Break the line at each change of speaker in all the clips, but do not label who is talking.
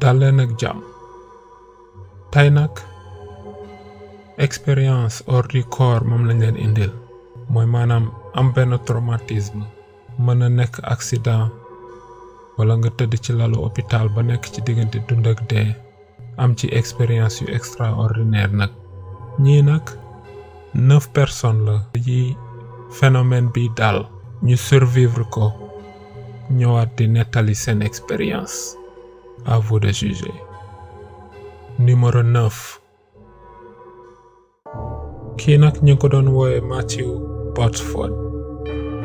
dal leen ak jàmm tey nag expérience hors du corps moom lañ leen indil mooy maanaam am benn traumatisme mën na nekk accident wala nga tëdd ci lalu hôpital ba nekk ci diggante dund ak dee am ci expérience yu extraordinaire nag ñii nag 9 personnes la yi phénomène bi dal ñu survivre ko ñëwaat di nettali seen expérience. À vous de juger. Numéro 9. Kii nag ñu ko doon woowe Matthew Botsford.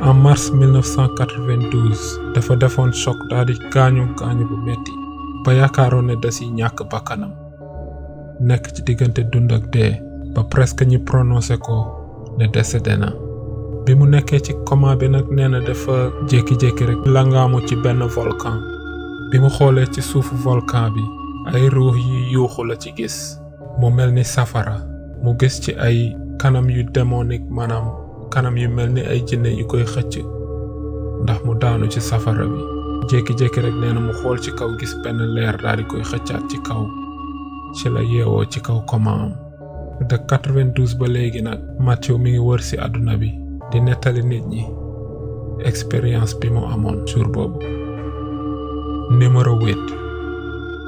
En mars 1992 dafa defoon choc daal di gaañu bu metti ba yaakaaroon ne da si ñàkk bakkanam nekk ci diggante dund ak dee ba presque ñu prononcé ko ne décédé na. bi mu nekkee ci coma bi nag nee na dafa jékki-jékki rek langaamu ci benn volcan. bi mu xoolee ci suufu volcan bi ay ruux yi yuuxu la ci gis mu mel ni safara mu gis ci ay kanam yu démonique maanaam kanam yu mel ni ay jinne yu koy xëcc ndax mu daanu ci safara bi jékki-jékki rek nee na mu xool ci kaw gis benn leer daal di koy xëccaat ci kaw ci la yeewoo ci kaw coma am de 92 ba léegi nag Matthew mi ngi wër ci àdduna bi di nettali nit ñi expérience bi mu amoon jour boobu. Numéro 8.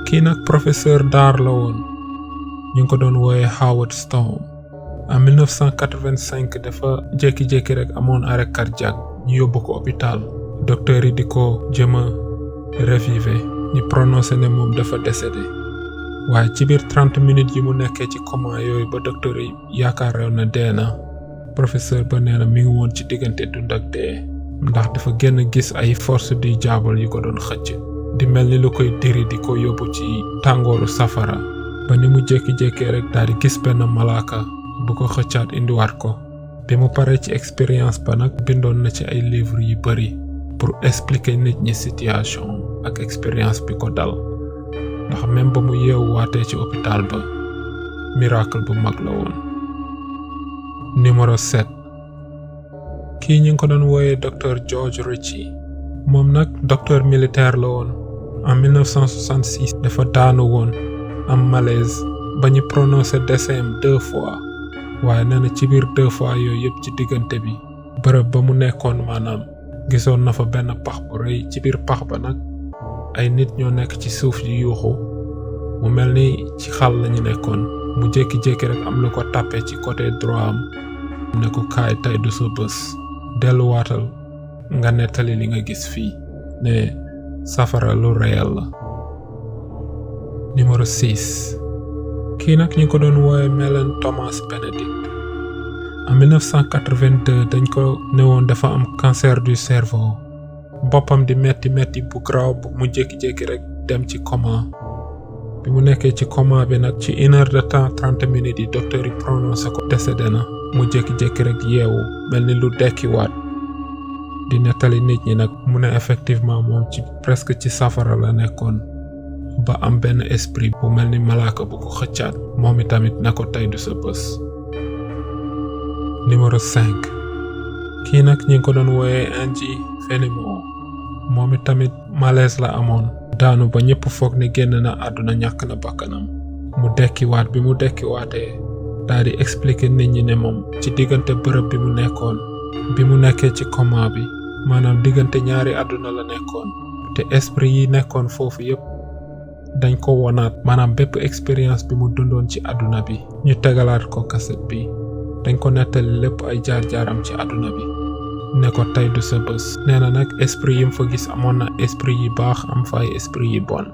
Kii nag professeur d'art la woon ñu ngi ko doon woowe Howard Storm. En 1985 dafa jékki-jékki rek amoon arrêt cardiaque ñu yóbbu ko hôpital docteur yi di ko jëm a reviver ñu prononcé ne moom dafa décédé waaye ci biir 30 minutes yi mu nekkee ci coma yooyu ba docteur yi yaakaaroon na dee na professeur ba nee na mi ngi woon ci diggante dund ak dee ndax dafa génn gis ay force du diable yu ko doon xëcc di mel ni lu koy diri di ko yóbbu ci tàngooru safara ba ni mu jékki-jékkee rek daal di gis benn malaaka bu ko xëccaat indiwaat ko bi mu paree ci expérience ba nag bindoon na ci ay livres yu bari pour expliquer nit ñi situation ak expérience bi ko dal ndax même ba mu yeewuwaatee ci hôpital ba miracle bu mag la woon. Numéro 7. kii ñu ngi ko doon wooyee docteur George Ritchie moom nag docteur militaire la woon en 1966 dafa daanu woon am malaise ba ñu prononcé décès am 2 fois waaye nee na ci biir 2 fois yooyu yëpp ci diggante bi bërëb ba mu nekkoon maanaam gisoon na fa benn pax bu rëy ci biir pax ba nag ay nit ñoo nekk ci suuf yu yuuxu mu mel ni ci xal lañu nekkoon mu jékki-jékki rek am lu ko tàppe ci côté droit am ne ko kaay tey du sa bés delluwaatal nga nettali li nga gis fii ne safara lu réel la. Numéro 6. kii nag ñu ko doon woowe Mellen Thomas Benedict. En 1982 dañ ko newoon dafa am cancer du cerveau boppam di metti bu graw bu mu jékki-jékki rek dem ci coma bi mu nekkee ci coma bi nag ci 1 heure de temps 30 minutes yi docteur yi prononcé ko décédé na mu jékki-jékki rek yeewu mel ni lu dekkiwaat di nettali nit ñi nag mu ne effectivement moom ci presque ci safara la nekkoon ba am benn esprit bu mel ni malaaka bu ko xëccaat moom itamit ne ko tey du sa bés. Numéro 5. kii nag ñi ngi ko doon wooyee Angie Fenimore moom itamit malaise la amoon daanu ba ñëpp foog ne génn na àdduna ñàkk na bakkanam mu dekkiwaat bi mu dekkiwaatee daal di expliquer nit ñi ne moom ci diggante bërëb bi mu nekkoon bi mu nekkee ci coma bi maanaam diggante ñaari àdduna la nekkoon te esprit yi nekkoon foofu yëpp dañ ko wonaat maanaam bépp expérience bi mu dundoon ci àdduna bi ñu tegalaat ko cassette bi dañ ko nettali lépp ay jaar-jaaram ci àdduna bi ne ko tey du sa bés nee na nag esprit yi mu fa gis amoon na esprit yi baax am fa ay esprit yi bon.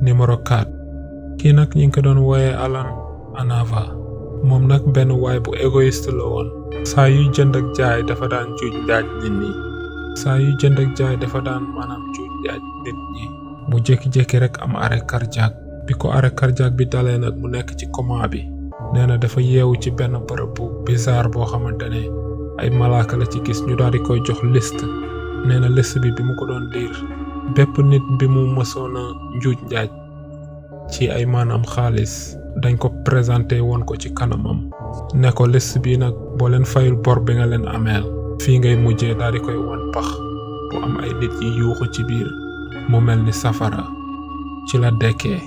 Numéro 4. kii nag ñu ngi ko doon wooyee Alan Anava moom nag benn waay bu égoïste la woon saa yuy jënd ak jaay dafa daan juuj njaaj nit ñi saa yuy jënd ak jaay dafa daan maanaam juuj njaaj nit ñi mu jékki-jékki rek am arrêt cardiaque bi ko arrêt cardiaque bi dalee nag mu nekk ci coma bi nee na dafa yeewu ci benn bërëb bu bizarre boo xamante ne ay malaaka la ci gis ñu daal di koy jox liste nee na liste bi mu ko doon liir bépp nit bi mu mësoon a njuuj njaaj ci ay maanaam xaalis dañ ko présenté woon ko ci kanamam ne ko liste bi nag boo leen fayul bor bi nga leen ameel fii ngay mujjee daal di koy won pax bu am ay nit yi yuuxu ci biir mu mel ni safara ci la dekkee.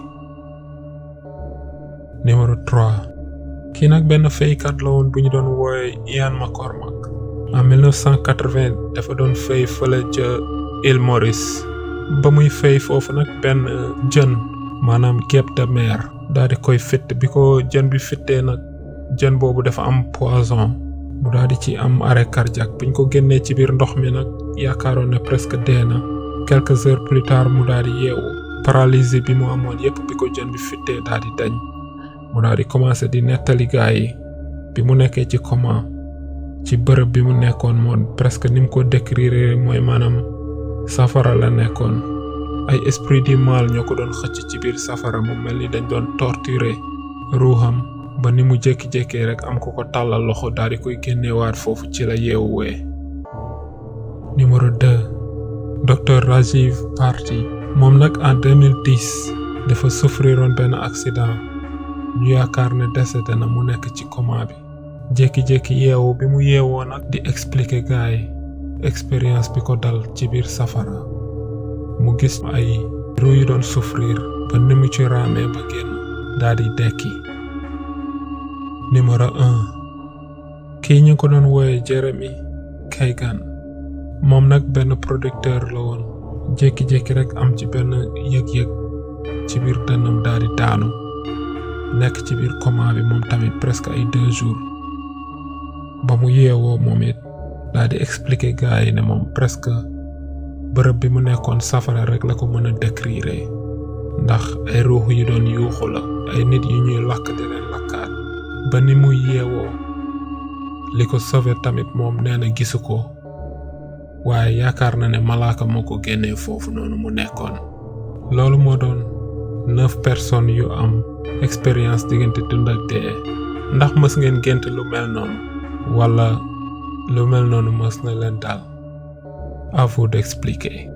Numéro 3 kii nag benn feykat la woon bu ñu doon wooye Ian McCormack. En 1980 dafa doon fey fële ca Île Maurice. ba muy fey foofu nag benn jën maanaam guêpe de mer daal di koy fitt. bi ko jën bi fittee nag jën boobu dafa am poison mu daal di ci am arrêt cardiaque. biñ ko génnee ci biir ndox mi nag yaakaaroon ne presque dee na. quelques heures plus tard mu daal di yeewu. paralysie bi mu amoon yépp bi ko jën bi fittee daal di dañ. mu daal di commencé di nettali gaay yi bi mu nekkee ci coma ci bërëb bi mu nekkoon moom presque ni mu ko décrire mooy maanaam safara la nekkoon. ay esprit du mal ñoo ko doon xëcc ci biir safara mu mel ni dañ doon torturer ruuxam ba ni mu jékki-jékkee rek am ko tàllal loxo daal di koy génneewaat foofu ci la yeewuwee. Numéro 2 Dr Rajiv Bharti. moom nag en 2010 dafa souffriroon benn accident ñu yaakaar ne décédé na mu nekk ci coma bi. jékki-jékki yeewu bi mu yeewoo nag di expliquer gaay expérience bi ko dal ci biir safara. mu gis ay ruu yu doon souffrir ba ni mu ci raamee ba génn daal di dekki. Numéro 1 kii ñu ko doon wooye Jeremy Kaygan. moom nag benn producteur la woon. jékki-jékki rek am ci benn yëg-yëg ci biir dënnam daal di daanu nekk ci biir coma bi moom tamit presque ay 2 jours. ba mu yeewoo moom it daal di expliquer gars yi ne moom presque bërëb bi mu nekkoon safara rek la ko mën a décrire ndax ay ruux yu doon yuuxu la ay nit yu ñuy lakk di leen lakkaat. ba ni muy yeewoo li ko sauvé tamit moom nee na gisu ko waaye yaakaar na ne malaaka moo ko génnee foofu noonu mu nekkoon. loolu moo doon 9 personnes yu am expérience diggante dund ak dee. ndax mës ngeen gént lu mel noonu wala lu mel noonu mës na leen daal? À vous d'expliquer.